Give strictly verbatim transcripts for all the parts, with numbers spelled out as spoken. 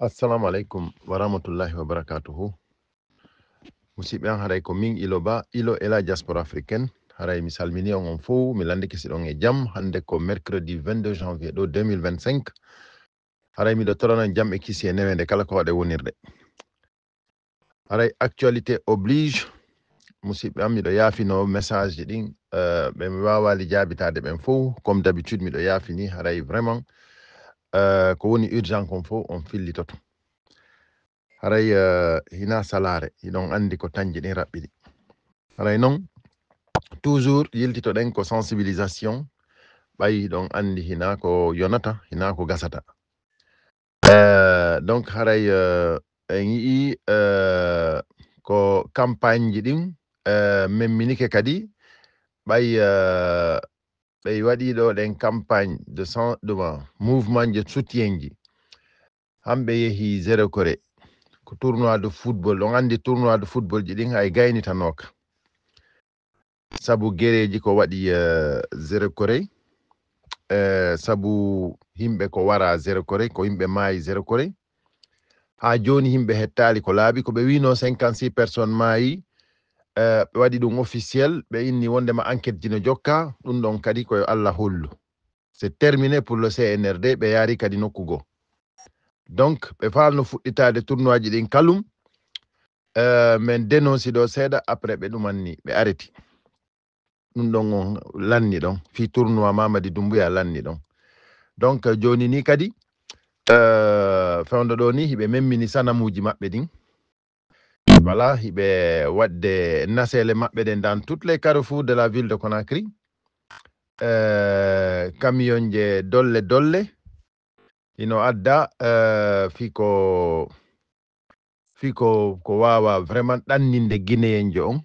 Assalamu alaikum wa rahmatullahi wa barakatuhu. Musidɓe an, haray ko min Ilo Ba, Ilo et la diaspora africaine. Haray mi salmini on on fow, mi landike si ɗon e jam. Hannde ko mercredi vingt-deux janvier ɗo deux mille vingt-cinq. Haray miɗo torana jam e kisi e newende kala ko waɗe wonirde. Haray actualité oblige. Musidɓe am, miɗo yaafino message ji ɗin, euh, ɓe mi waawali jaabitaade ɓen fow. Comme d'habitude, miɗo yaafini, haray vraiment, euh, ko woni urgent kon fow, on fillitoto. Haray, euh, hina salaare, hiɗon anndi ko tanji ɗin raɓɓiɗi. Haray non, toujours yiltitoɗen ko sensibilisation, ɓay hiɗon anndi hina ko yonata, hina ko gasata. Euh, donc, haray, euh, en yi'i, euh, ko campagne ji ɗin, euh, memminike kadi, ɓay, euh, ɓey waɗi ɗo ɗen campagne de sen-, ɗuma, mouvement ji soutien ji. Hamɓe yehi Zéro Corée. Ko tournoi de football, on anndi tournoi de football ji ɗin hay gaynitanooka. Sabu gereeji ko waɗi, euh, Zéro Corée, euh, sabu yimɓe ko wara Zéro Corée, ko yimɓe maayi Zéro Corée. Haa jooni yimɓe hettaali ko laaɓi, ko ɓe wiino cinquante-six personnes maayi, euh, ɓe waɗi ɗum officiel, ɓe inni wondema enquête ji no jokka, ɗum ɗon kadi ko yo Allah hollu. C'est terminé pour le C N R D, ɓe yaari kadi nokku goo. Donc, ɓe faalno fuɗɗitaade tournoi ji ɗin kalum, euh, men dénonci ɗo seeɗa, après ɓe ɗumanni, ɓe arrêti. Ɗum ɗon on lanni ɗon, fii tournoi Mamadi Doumbouya lanni ɗon. Donc, jooni ni kadi, euh, fewndo ɗo ni, hiɓe memmini sanamuuji maɓɓe ɗin. Voilà, hiɓe waɗde naseele maɓɓe ɗen dans toutes les carrefours de la ville de Conakry. Euh, camion je dolle dolle, hino adda, euh, fii ko, fii ko, ko waawa vraiment ɗanninde Guinéen jo on.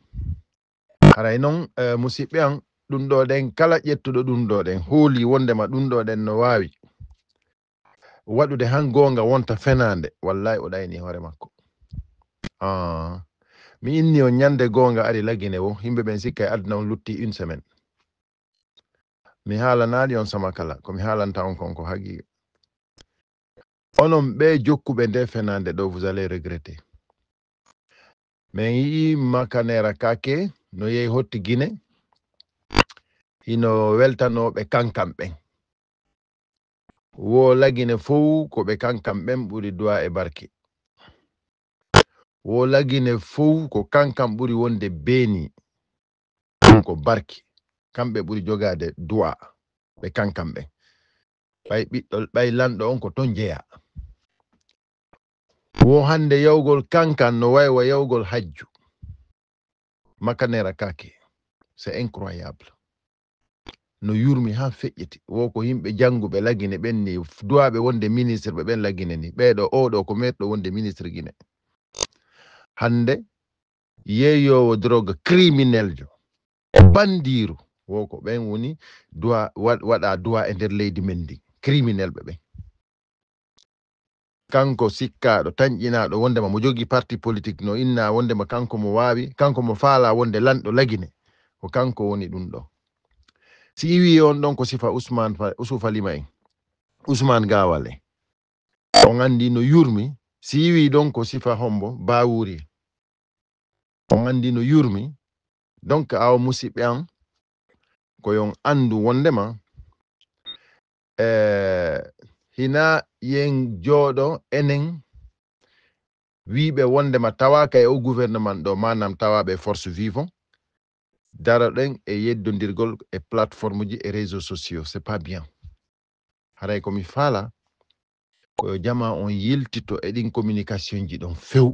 Haray non, eh, musidɓe an, ɗum ɗo ɗen, kala ƴettuɗo ɗum ɗo ɗen, hooli wondema ɗum ɗo ɗen no waawi waɗude han goonga wonta fenaande, wallahi o ɗayni hoore makko. Ah, mi inni on ñande goonga ari Lagine wo, yimɓe ɓen sikka e aduna on lutti une semaine. Mi haalanaali on sama kala, ko mi haalanta on kon ko haqiiqa. Onon ɓe jokkuɓe nde fenaande ɗo, vous allez regretter. Min yi'i Makanera Kake no yehi hotti Gine, hino weltanoo ɓe kankan ɓen. Wo Lagine fow ko ɓe kankan ɓen ɓuri du'a e barke. Wo Lagine fow ko kankan ɓuri wonde beeni. Ko barke. Kamɓe ɓuri jogaade du'a ɓe kankan ɓen. Ɓay ɓiɗɗo, ɓay lanɗo on ko ton jeya. Wo hande yawgol kankan no way wa yawgol hajju. Makanera Kake. C'est incroyable. No yurmi haa feƴƴiti. Wo ko yimɓe jannguɓe Lagine ɓen ni, du'aaɓe wonde ministre ɓe ɓen Lagine ni. Ɓeeɗo, oo ɗo ko meeɗɗo wonde ministre Gine. Hande, yeeyoowo drogue, criminel jo. Bandiiru. Wo ko ɓen woni du'a, wa-, waɗa du'a e nder leydi men ndi. Criminel ɓe ɓen. Kanko sikkaaɗo, tanƴinaaɗo, wondema mo jogii parti politique, no inna wondema kanko mo waawi, kanko mo faala wonde lanɗo Lagine. Ko kanko woni ɗum ɗo. Si iwi on ɗon ko sifa Ousmane Fa-, Ousou Falima en, Ousmane Gawal en. On anndi no yurmi, si iwi ɗon ko sifa hombo, Bawuri. On anndi no yurmi. Donc, awa musidɓe an, ko yon anndu wondema, eh, hina yen jooɗo enen wiiɓe wondema tawaaka e o gouvernement ɗo, maanaam tawaaɓe force vivant, daroɗen e yeddondirgol e plateforme ji e réseaux sociaux. C'est pas bien. Haray ko mi faala, ko yo jama on yiltito e ɗin communication ji ɗon few.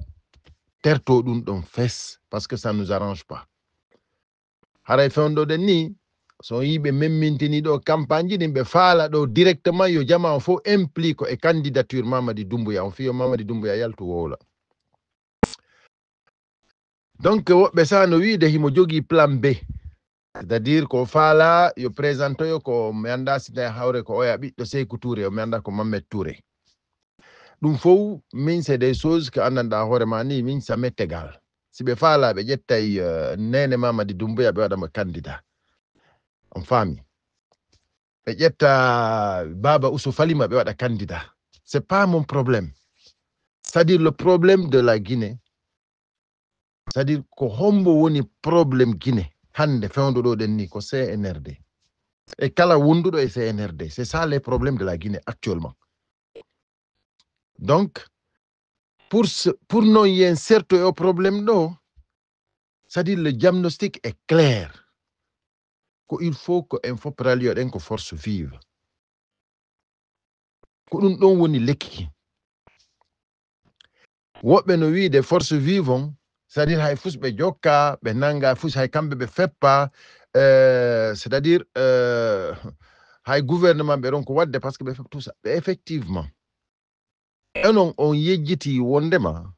Terto ɗum ɗon fes, parce que ça nous arrange pas. Haray fewndo ɗen ni, so on yiɓe memmintini ɗo campagne ji ɗin, ɓe faala ɗo directement yo jama on fof implique e candidature Mamadi Doumbouya on, fiyo Mamadi Doumbouya yaltu wowla. Donc, woɓɓe sa no wiide himo jogii plan B. C'est-à-dire ko faala yo présente yo ko mi annda si tawi hawre ko oya ɓiɗɗo Seyku Touré, o mi annda ko Mammed Touré. Ɗum fof, min, c'est des choses que anndanɗaa hoore ma ni, min, ça m'est égal. Si ɓe faala, ɓe ƴettay, euh, Nene Mamadi Doumbouya, ɓe waɗa mo candidat. On faami? Ɓe ƴetta Baba Ousou Falima, ɓe waɗa candidat. C'est pas mon problème. C'est-à-dire le problème de la Guinée, c'est-à-dire ko hombo woni problème Guinée hannde fewndo ɗo ɗen ni ko C N R D. E kala wonduɗo e C N R D, c'est ça les problèmes de la Guinée actuellement. Donc pour ce, pour non yen certo e o problème ɗo, c'est-à-dire le diagnostic est clair. Ko il faut ko en fof ralioɗen ko force vive. Ko ɗum ɗon woni lekki. Woɓɓe no wiide force vive on, c'est-à-dire hay fus ɓe jokka, ɓe nanga fus hay kamɓe ɓe feppa, euh, c'est-à-dire euh, hay gouvernement ɓe ɗon ko wadde parce que ɓe fep tout ça. Ɓe effectivement, onon on yejjiti wondema,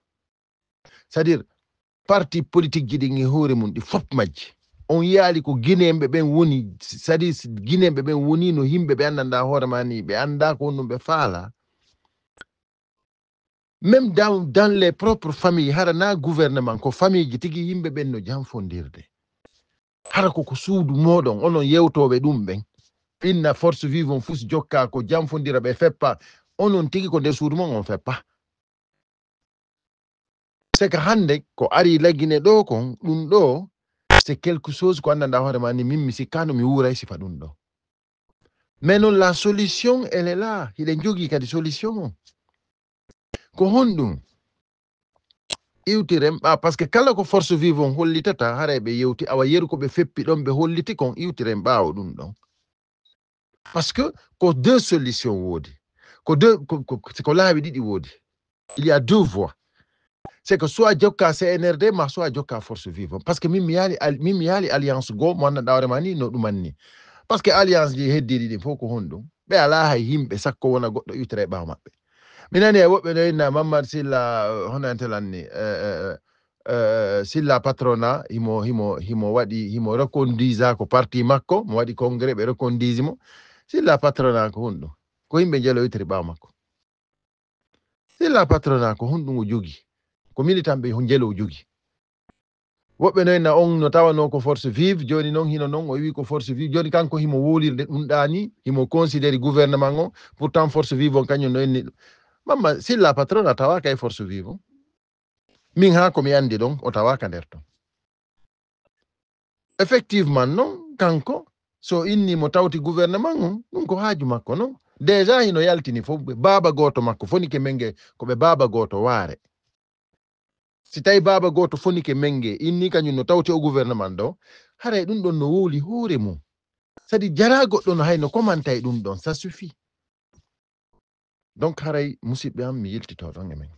c'est-à-dire parti politique ji ɗin e hoore mum ɗi fop majji, on yaali ko guinéenɓe ɓen woni, c'est-à-dire guinéenɓe ɓen woni no yimɓe ɓe anndanɗa hoore ma ni, ɓe annda ko honɗum ɓe faala. Même dans, dans les propres familles, hara na gouvernement, ko famille ji tigi yimɓe ɓen no janfondirde. Hara ko ko suudu moɗon onon yewtooɓe ɗum ɓen, inna force vive on fus jokka ko janfondira ɓe feppa, onon tigi ko nder suudu mon on feppa. C'est que hannde ko ari lagine ɗo kon ɗum ɗo, c'est quelque chose ko anndanɗa hoore ma ni, min mi sikkano mi wuuray sifa ɗum ɗo. Mais non, la solution elle est là, hiɗen jogii kadi solution on. Ko honɗum? Iwtiren ɓa, parce que kala ko force vive on hollitata haray ɓe yewti, awa yeru ko ɓe feppi ɗon ɓe holliti kon, iwtiren ɓaawo ɗum ɗon. Parce que ko deux solutions woodi, ko deux ko, ko, ko laawi ɗiɗi woodi. Il y a deux voies. C'est que soit jokka C N R D ma soit jokka force vive on, parce que min mi yaali al- min mi yaali alliance goo mo anndanɗa hoore ma ni no ɗuman ni. Parce que alliance ji heddiɗi ɗin fof ko honɗum? Ɓe alaa hay yimɓe sakko wona goɗɗo iwtira e ɓaawo maɓɓe. Mi nani e woɓɓe no inna Mammad Silla, euh, hono entelan ni, euh, euh, euh, Silla Patrona, himo himo himo waɗi, himo recondisa ko parti makko, mo waɗi congrès ɓe recondisi mo. Silla Patrona ko honɗum? Ko yimɓe jelo iwtiri ɓaawo makko. Silla Patrona ko honɗum o jogi? Ko militant ɓe jelo o jogi. Woɓɓe no inna on no tawano ko force vive, joni non hino non o wi ko force vive, joni kanko himo wolirde ɗum ɗani, himo considéri gouvernement o, pourtant force vive on kañum no inni ɗum. Mamma Silla Patrona tawaka e force vive on. Min ha ko mi andi ɗon o tawaka nder ton. Effectivement non kanko so inni mo tawti gouvernement on, ɗum ko haaju makko non. Déjà hino yaltini fof ɓe baaba gooto makko fonike menge, ko ɓe baaba gooto waare. Si tawi baaba gooto fonike menge inni kañum no tawti o gouvernement ɗo, haray ɗum ɗon no wowli hoore mum. Sadi jara goɗɗo no hayno komanta e ɗum ɗon, ça suffit. Donc haray musidɓe am mi yiltito ɗon e men.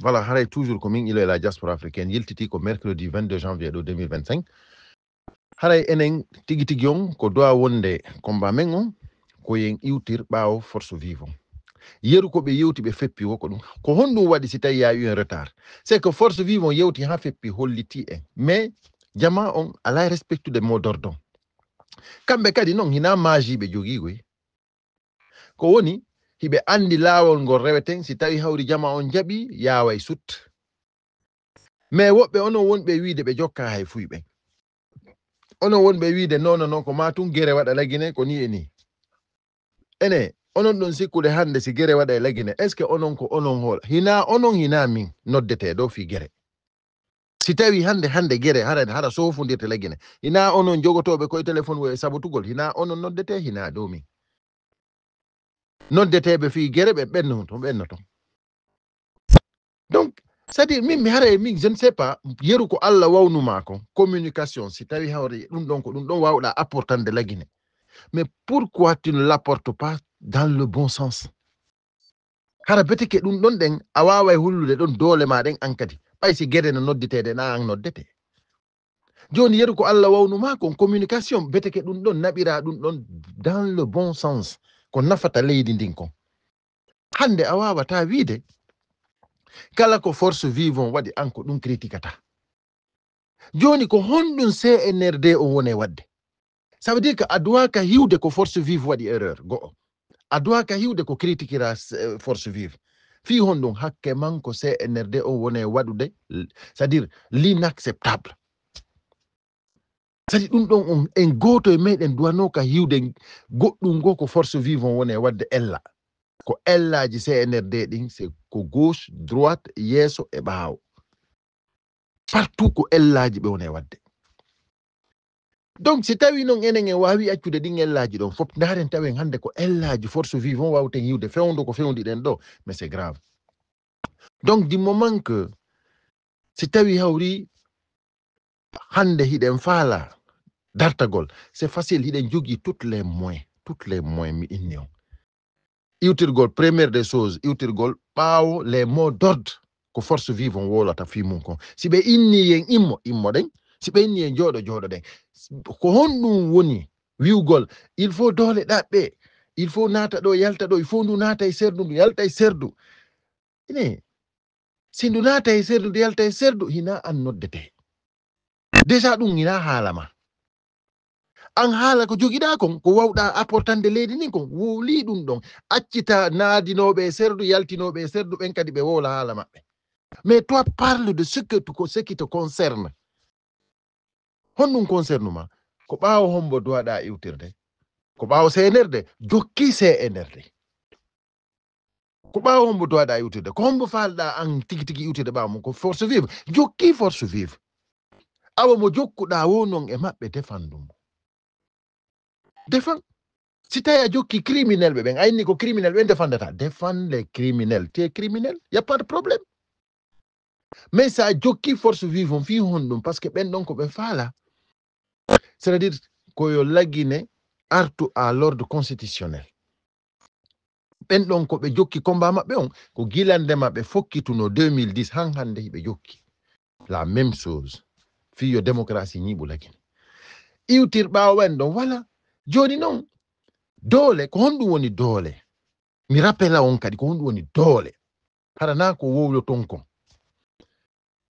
Voilà, haray toujours ko min ilo e la diaspora africaine, yiltiti ko mercredi vingt-deux janvier ɗo deux mille vingt-cinq. Haray enen tigi tigi on ko doit wonde combat men on ko yen iwtir ɓaawo force vive on. Yeru ko ɓe yewti ɓe feppi wo ko ɗum. Ko honɗum waɗi si tawi y a eu un retard? C'est que force vive on yewti ha feppi holliti en. Mais jama on alay respectude mot d'ordre on. Kamɓe kadi non hina maji ɓe jogii goy. Ko woni hiɓe andi laawol ngol reweten, si tawi hawri jama on jaɓi yaway sut. Mais woɓɓe onon wonɓe wiide ɓe jokka hay fuy ɓen, onon wonɓe wiide non non non ko ma tun gere waɗa lagine ko ni e ni. Ene onon ɗon sikkude hannde si gere waɗa e lagine, est ce que onon ko onon hoola? Hina onon hina min noddete ɗo fi gere. Si tawi hannde hannde gere hara hara sofondirte lagine, hina onon jogotooɓe koye téléphone wo e sabotugol, hina onon noddete hina ɗo min noddeteeɓe fii gere ɓe ɓenno to ɓennoto. Donc c'est à dire min mi hara e min je ne sais pas, yeru ko Allah wawnuma ko communication, si tawi hawre ɗum ɗon ko ɗum ɗon wawɗa apportande lagine. Mais pourquoi tu ne l'apportes pas dans le bon sens? Hara beteke ɗum ɗon ɗen a waaway hullude ɗon doole ma ɗen an kadi, ɓay si gere no noddetede na an noddete. Joni yeru ko Allah wawnuma kon communication beteke ɗum ɗon naɓira ɗum ɗon dans le bon sens, ko nafata leydi ndin kon. Hande a wawata wiide kala ko force vive on waɗi an ko ɗum critiquata. Joni ko honɗum C N R D on wone wadde? Ça veut dire que a duwaka hiwde ko force vive waɗi erreur go'o, a duwaka hiwde ko critiquera force vive. Fii honɗum? Hakke man ko C N R D on wone waɗude, c'est à dire l'inacceptable. Sadi ɗum ɗon on en gooto e meɗen duwanoka hiwde goɗɗum goo ko force vive on wone wadde ella. Ko ellaaji C N R D ɗin, c'est ko gauche, droite, yeeso e ɓaawo. Partout ko ellaaji ɓe woni e waɗde. Donc, si tawi noon enen en waawi accude ɗin ellaaji ɗon fof, ndaaren tawen hannde ko ellaaji force vive on waawten yiwde fewndo ko fewndi ɗen ɗo, mais c'est grave. Donc, du moment que si tawi hawri hannde hiɗen faala dartagol, c'est facile, hiɗen jogii toutes les moyens, toutes les moyens mi inni on. Iwtirgol, première des choses, iwtirgol ɓaawo les mots d'ordre ko force vive on wowlata fii mum kon. Si ɓe inni yen immo, immoɗen. Si ɓe inni yen jooɗo, jooɗoɗen. Ko honɗum woni wi'ugol, il faut doole ɗaɓɓe, il faut naata ɗo, yalta ɗo, il faut ndu naata e serdu, ndu yalta e serdu? Ine, si ndu naata e serdu, ndu yalta e serdu, hina an noddete. Déjà ɗum hina haala ma. An haala ko jogiɗaa kon, ko wawɗaa apportande leydi ndin kon, wowlii ɗum ɗon. Accita naadinooɓe e serdu, yaltinooɓe e serdu, ɓen kadi ɓe wowla haala maɓɓe. Mais toi, parle de ce que tu, ce qui te concerne. Honɗum concerne ma? Ko ɓaawo hombo duwaɗaa iwtirde? Ko ɓaawo C N R D, jokki C N R D. Ko ɓaawo hombo duwaɗaa iwtirde? Ko hombo faalɗaa an tigi tigi iwtirde ɓaawo mum? Ko force vive. Jokki force vive. Awa mo jokkuɗaa wo non e maɓɓe, defan ɗum. Defan. Si tawi a jokki criminel ɓe ɓen, a inni ko criminel ɓen defandata. Defan les criminels. Tu es criminel, y a pas de problème. Mais sa jokki force vive on fii honɗum? Parce que ɓen ɗon ko ɓe faala. C'est-à-dire ko yo lagine artu à l'ordre constitutionnel. Ɓen ɗon ko ɓe jokki combat maɓɓe on, ko gilande maɓɓe fokkituno deux mille dix han hannde hiɓe jokki. La même chose. Fii yo démocratie ñiiɓu lagine. Iwtir ɓaawo ɓen ɗon, voilà. Jooni non, doole, ko honɗum woni doole? Mi rappela on kadi ko honɗum woni doole. Hara na ko wowloton kon.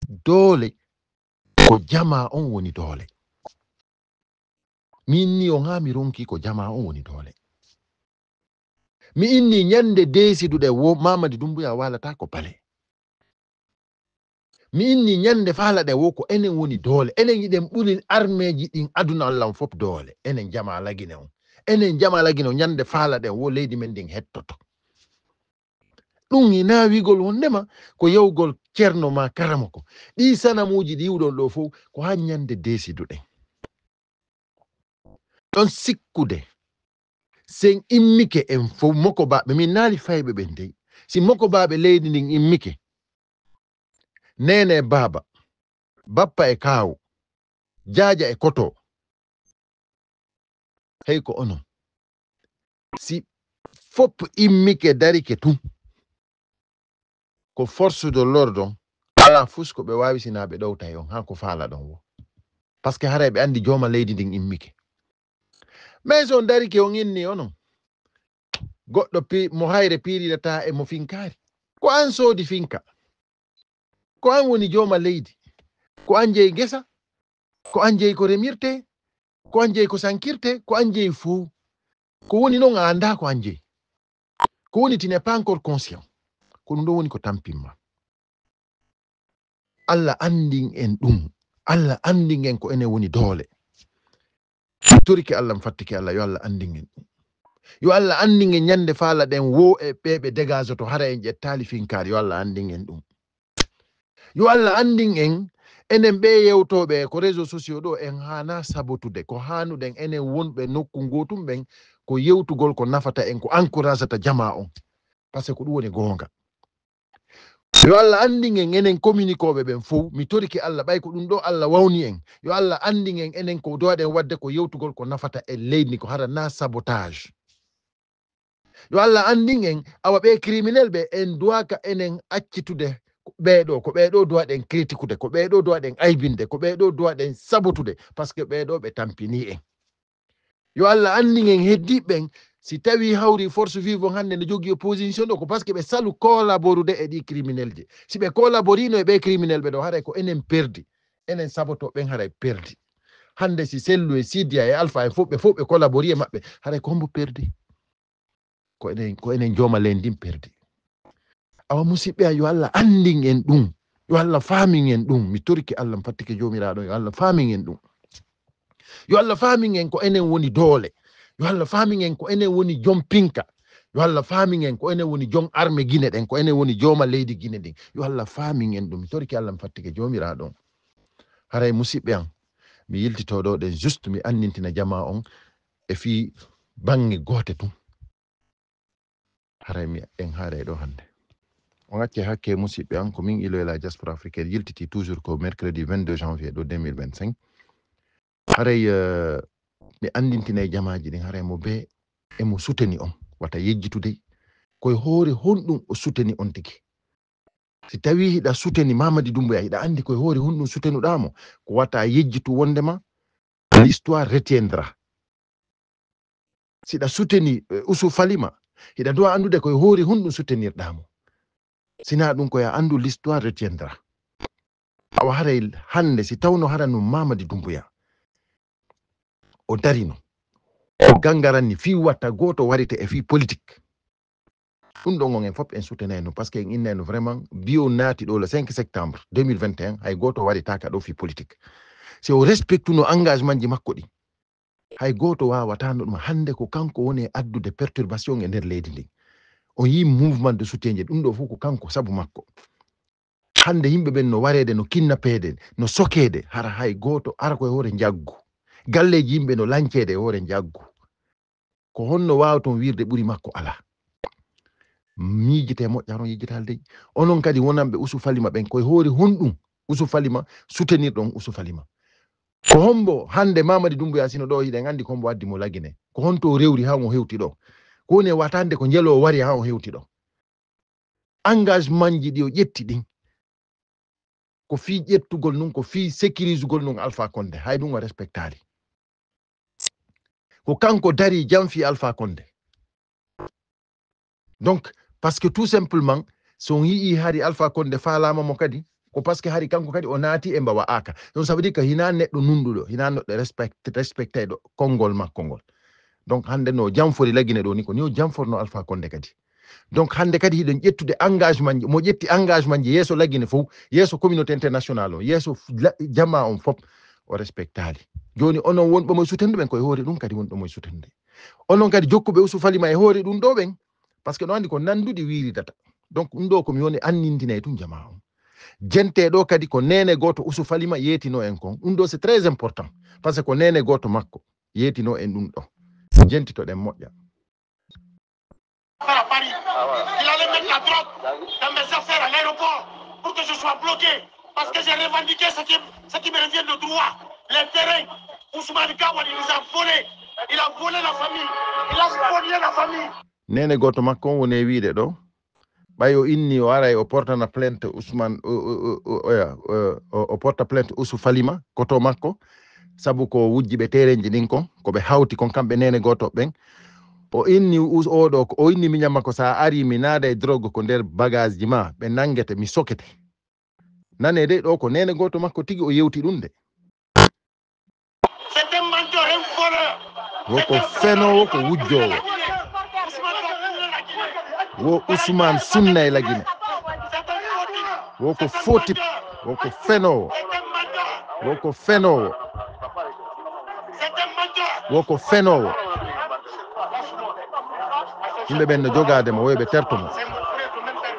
Doole ko jamaa on woni doole. Mi inni on haa mi ronki ko jamaa on woni doole. Mi inni ñande deesiduɗe wo Mamadi Doumbouya waalata ko palais. Mi inni ñande faalaɗen wo ko enen woni doole. Enen hiɗen ɓuri armeeji ɗin aduna on lan fof doole. Enen jamaa lagine on. Enen jamaa lagine on ñande faalaɗen wo leydi men ndin hettoto. Ɗum hinaa wi'gol wondema ko yawgol ceerno maa karamoko. Ɗii sanamuuji ɗi yi'uɗon ɗoo fof ko haa ñande deesiduɗen. Ɗon sikkude, si en immike en fof, mokobaaɓe, min naali fayɓe ɓen dey. Si mokobaaɓe leydi ndin immike, neene e baaba, bappa e kaawu, jaaja e koto, hey ko onon. Si fof immike darike tun, ko force de l'ordre on, alaa fus ko ɓe waawi sinaa ɓe ɗowtay on, haa ko faalaɗon wo. Parce que haray ɓe anndi jooma leydi ndin immike. Mais so on darike on inni onon, goɗɗo pi-, mo hayre piiridataa e mo finkaari. Ko an soodi finka. Ko an woni jooma leydi. Ko an jeyi ngesa. Ko an jeyi ko remirte. Ko an jeyi ko sankirte. Ko an jeyi fow. Ko woni non a anndaa ko an jeyi. Ko woni tu n'es pas encore conscient. Ko ɗum ɗon woni ko tampin ma. Allah anndin en ɗum. Allah anndin en ko enen woni doole. Mi torike Allah, mi fattike Allah, yo Allah anndin en ɗum. Yo Allah anndin en ñande faalaɗen wo e ɓe ɓe dégazoto hara en ƴettaali finkaari, yo Allah anndin en ɗum. Yo Allah anndin en, enen ɓe yewtooɓe ko réseaux sociaux ɗo, en haana sabotude. Ko haanuɗen enen wonɓe nokku ngootum ɓen, ko yewtugol ko nafata en, ko encourageata jamaa on. Parce que ko ɗum woni goonga. Yo Allah anndin en enen communiquooɓe ɓen fow. Mi torike Allah, ɓay ko ɗum ɗo Allah wawni en. Yo Allah anndin en enen ko duwaɗen waɗde ko yewtugol ko nafata en leydi, ko hara na sabotage. Yo Allah anndin en, awa ɓe criminel ɓe, en duwaka enen accitude ɓee ɗo, ko ɓee ɗo duwaɗen critiquude, ko ɓee ɗo duwaɗen aybinde, ko ɓee ɗo duwaɗen sabotude, parce que ɓee ɗo ɓe tampini en. Yo Allah anndin en heddiiɓe ɓen, si tawii hawri force vive on hannde ne jogii opposition ɗo, ko parce que ɓe salu collaborude e ɗii criminel ji. Si ɓe collaborino e ɓee criminel ɓe ɗo, haray ko enen perdi. Enen saboto ɓen haray perdi. Hannde si Sellu e Sidiya e Alpha en fof, ɓe fof ɓe collabori e maɓɓe, haray ko hombo perdi? Ko enen, ko enen jooma leydi ndin perdi. Awa musidɓe, yo Allah anndin en ɗum. Yo Allah faamin en ɗum. Mi torike Allah, mi fattike Joomiraaɗo, yo Allah faamin en ɗum. Yo Allah faamin en ko enen woni doole. Yo Allah faamin en ko enen woni jom pinka. Yo Allah faamin en ko enen woni jom arme Gine ɗen, ko enen woni jooma leydi Gine ɗin. Yo Allah faamin en ɗum. Mi torike Allah, mi fattike Joomiraaɗo on. Haray musiɓɓe an, mi yiltitoo ɗo ɗen juste mi annintina jamaa on e fii baŋŋe goote tun. Haray mi en haaray ɗo hannde. On acce hakke musiɓɓe an, ko min Iloyla Diaspora Africaine yiltiti toujours ko mercredi vingt-deux janvier ɗo deux mille vingt-cinq. Haray, eh, mi anndintinay jamaaji ɗin, haray mo bee e mo suteni on, wata yejjitu dey. Ko e hoore honɗum o suteni on tigi? Si tawii hiɗa suteni Mamadi Doumbouya, hiɗa anndi ko e hoore honɗum sutenuɗaa mo, ko wata yejjitu wondema l'histoire retiendra. Siɗa suteni, eh, Ousou Falima, hiɗa duwa anndude ko e hoore honɗum sutenirɗaa mo. Sinaa ɗum ko ya anndu, l'histoire retiendra. Awa haray hannde si tawno hara no Mamadi Doumbouya o darino, o gangaranni fii watta gooto warite e fii politique. Ɗum ɗon on en fof en soutenayno, parce que en innayno vraiment, bi o naati ɗo le cinq septembre deux mille vingt et un, hay gooto waritaaka ɗo fii politique. Si o respectuno engagementji makko ɗi, hay gooto waawataano ɗum. Hannde ko kanko woni e addude perturbation e nder leydi ndin. On yii mouvement de soutien ji, ɗum ɗo fof ko kanko sabu makko. Hannde yimɓe ɓen no wareede, no kinnapeede, no sokeede, hara hay gooto ara ko e hoore njaggu. Galleeji yimɓe no lanceede e hoore njaggu. Ko honno waawton wiirde ɓuri makko? Alaa. Miijitee moƴƴa, haron yejjitaali dey. Onon kadi wonanɓe Ousou Falima ɓen, ko e hoore honɗum Ousou Falima, soutenir ɗon Ousou Falima? Ko hombo hannde Mamadi Doumbouya, sino ɗo hiɗen anndi ko hombo addi mo Lagine? Ko honto o rewri haa o hewti ɗo? Ko woni e wata hannde ko njelo o wari haa o hewti ɗo? Engagementji ɗi o ƴetti ɗin, ko fii ƴettugol nun, ko fii sécurisugol nun Alpha Condé, hay ɗum o respectaali. Ko kanko dari jam fii Alpha Condé. Donc, parce que tout simplement, so on yi'i hari Alpha Condé faalaama mo kadi, ko parce que hari kanko kadi o naati e mbawa aka. Donc, ça veut dire que hina neɗɗo nunɗuɗo, hina neɗɗo respect-, respectayɗo konngol makko ngol. Donc, hannde no janfori Lagine ɗo ni, ko ni o janforno Alpha Condé kadi. Donc, hannde kadi hiɗen ƴettude engagementji, mo ƴetti engagementji yeeso Lagine fof, yeeso communauté internationale o, yeeso f-, la-, jamaa on fof, o respectaali. Jooni, onon wonɓe mo e sutendu ɓen, ko e hoore ɗum kadi wonɗo mo e sutendu. Onon kadi jokkuɓe Ousou Falima e hoore ɗum ɗo ɓen, parce que no anndi ko nannduɗi wiiridata. Donc, ɗum ɗo ko mi woni anndintinay tun jamaa on. Jente ɗo kadi ko neene gooto Ousou Falima yeetino en kon. Ɗum ɗo c'est très important, parce que ko neene gooto makko yeetino en ɗum ɗo. Jentitoɗen moƴƴa. Faire à Paris. Il allait mettre la drogue dans mes affaires à l'aéroport pour que je sois bloqué. Parce que j'ai revendiqué ce qui, ce qui me revient de droit. Les terrains, Ousmane Kawal, il nous a volé. Il a volé la famille. Il a spolié la famille. Neene gooto makko on woni e wiide ɗo, ɓay o inni o aray o portana plainte Ousmane, o, o, o, o, oya, o, o, o porta plainte Ousou Falima, koto makko, sabu ko wujji ɓe terenji ɗin kon, ko ɓe hawti kon kamɓe neene gooto ɓen. O inni Ous-, o ɗo, o inni miñan makko, sa ari mi naada e drogue ko nder bagage ji ma, ɓe nangete, mi sokete. Nane dey ɗo ko neene gooto makko tigi o yewti ɗum de. C'est un menteur, un voleur. Wo ko fenoowo, ko wujjoowo. Wo Ousmane Sunna e Lagine. Wo ko fotip, wo ko fenoowo. Wo ko fenoowo. Wo ko fenoowo. Yimɓe ɓen no jogaade mo, wo yo ɓe terto mo.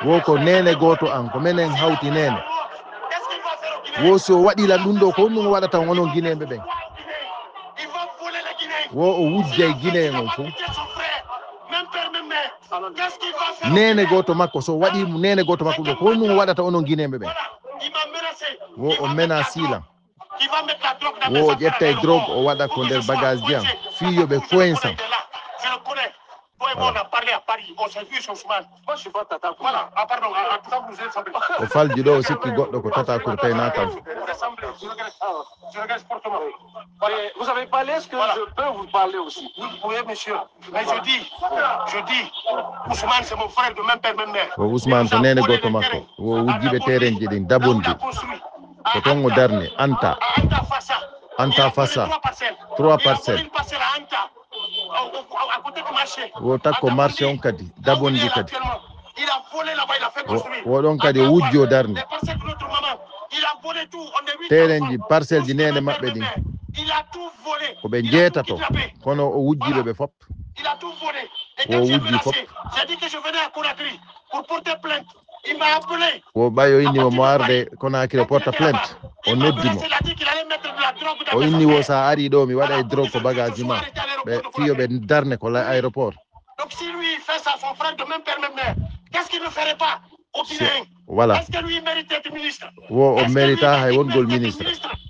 Wo ko neene gooto an, ko menen hawti neene. Wo si o waɗi lan ɗum ɗo, ko honɗum o waɗata on, onon Gineeɓe ɓen? Wo o wujjay Gineeɓe on fof. Neene gooto makko, so o waɗi mo neene gooto makko ɗo, ko honɗum o waɗata onon Gineeɓe ɓen? Wo o menasi lan. Wo o ƴetta e drogue, o waɗa ko nder bagage ji an. Fii yo ɓe coince an. Toi et moi, on a parlé à Paris, on s'est vu sur Ousmane. Moi, je suis pas Tata Kouré. Voilà, ah, pardon, ah, en tout cas, vous êtes semblés. O falji ɗo, o sikki goɗɗo ko Tata Kouré tawi na kanko. Vous ressemblez. Je regrette, je regrette fortement. Voilà. Et vous avez parlé, est-ce que je peux vous parler aussi? Oui, oui, monsieur. Mais je dis, je dis, Ousmane, c'est mon frère de même père, même mère. Wo Ousmane ko neene gooto makko. Wo wujjiiɓe terenji ɗin, Dabondi. Ko ton o darni, Anta. Anta Fassa. Trois parcelles. Wo takko marché on kadi, Dabondi kadi. Wo, wo ɗon kadi o wujji o darni. Terenji, parcelleji neene maɓɓe ɗin. Ko ɓe njeetato, kono o wujjiiɓe ɓe fop. Ko o wujji fof. J'ai dit que je venais à Conakry pour porter plainte. Il m'a appelé. Ko ɓay o inni mo mo arde Conakry o porta plainte. O noddi mo. O inni wo sa ari ɗo mi waɗa e drogue ko bagage ma. Ɓe fiyo ɓe darne ko la aéroport. Donc si lui il fait ça, son frère de même père, même mère, qu'est-ce qu'il ne ferait pas au Guinéen? Voilà. Est-ce que lui il mérite d'être ministre? Wo o mérita hay wongol ministre.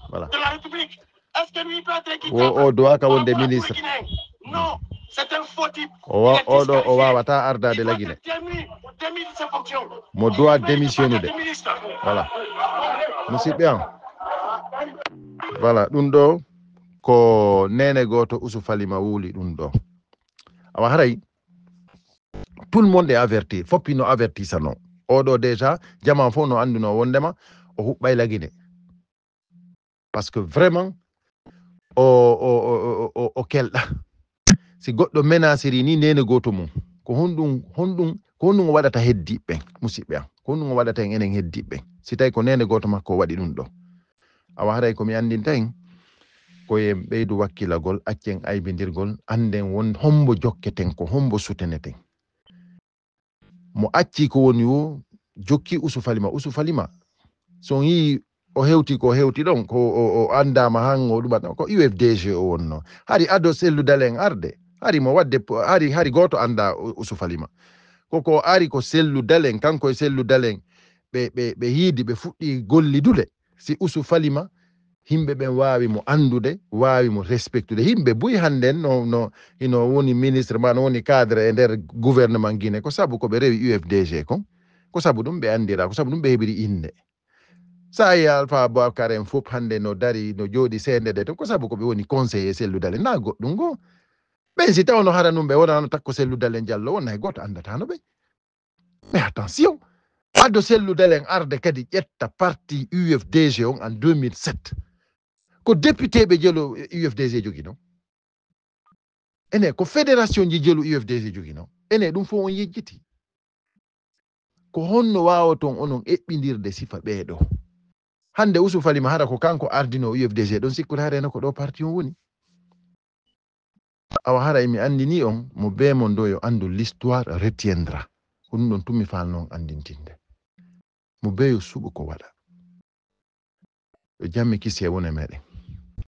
Voilà. De la République. Est-ce que lui peut être équitable? Wo o doit ka wonde ministre. Non, c'est un faux type. O wa- oɗo o wawata ardade la Guinée. Mo doit démissionnude. Voilà. Musidɓe am. Voilà, ɗum ɗo ko nene goto Usu Falima wuli ɗum ɗo. Awa haray tout le monde est averti, fof ino averti sano. Oɗo déjà jama fof no anduno wondema o huɓɓay la Guinée. Parce que vraiment o o o o o kelɗa. Si goɗɗo menaceri ni nene goto mum, ko honɗum honɗum ko honɗum o waɗata heddiɓe ɓen? Musidɓe am, ko honɗum o waɗata en enen heddiɓe ɓen? Si tawi ko nene goto makko o waɗi ɗum ɗo. Awa haray ko mi andinta en ko en ɓeydu wakkilagol, accen aybindirgol, anden won hombo jokketen, ko hombo suteneten. Mo acci ko woni wo jokki Usu Falima. Usu Falima so on yii o hewti ko hewti ɗon ko o, o andama han o ɗumat ko U F D G o wonno. Hari ado Sellu Dalen arde hari mo wadde hari hari goto anda Usu Falima. Koko ari ko Sellu Dalen, kanko e Sellu Dalen ɓe ɓe ɓe yiidi ɓe fuɗɗi gollidude. Si Usu Falima himɓe ɓen waawi mo anndude, waawi mo respectude. Himɓe buy hannden no no hino woni ministre ma no woni cadre e nder gouvernement Guinée ko sabu ko ɓe rewi U F D G kon. Ko sabu ɗum ɓe anndira, ko sabu ɗum ɓe heɓiri innde. Sa yi Alpha Boubacar en fof hannde no dari no jooɗi seendede to ko sabu ko ɓe woni conseiller Sellu Dalen na goɗɗum goo. Ɓen si tawno hara ɗum ɓe wonano takko Sellu Dalen Jallo won hay gooto anndatano ɓe. Mais attention, ado Sellu Dalen arde kadi ƴetta parti U F D G on en deux mille sept. Ko député ɓe jelo U F D G jogino. Ene ko fédération ji jelo U F D G jogino. Ene ɗum fof on yejjiti. Ko honno wawoton onon eɓɓindirde sifa ɓeeɗo? Hannde Usu Falima hara ko kanko ardino U F D G ɗon sikkude hareno ko ɗo parti on woni. Awa hara emi andini on mo be mo ndo yo andu l'histoire retiendra. Ko ɗum ɗon tun mi faalno on andintinde. Mo be yo suɓu ko waɗa. Yo jammi kisi e wone meɗen.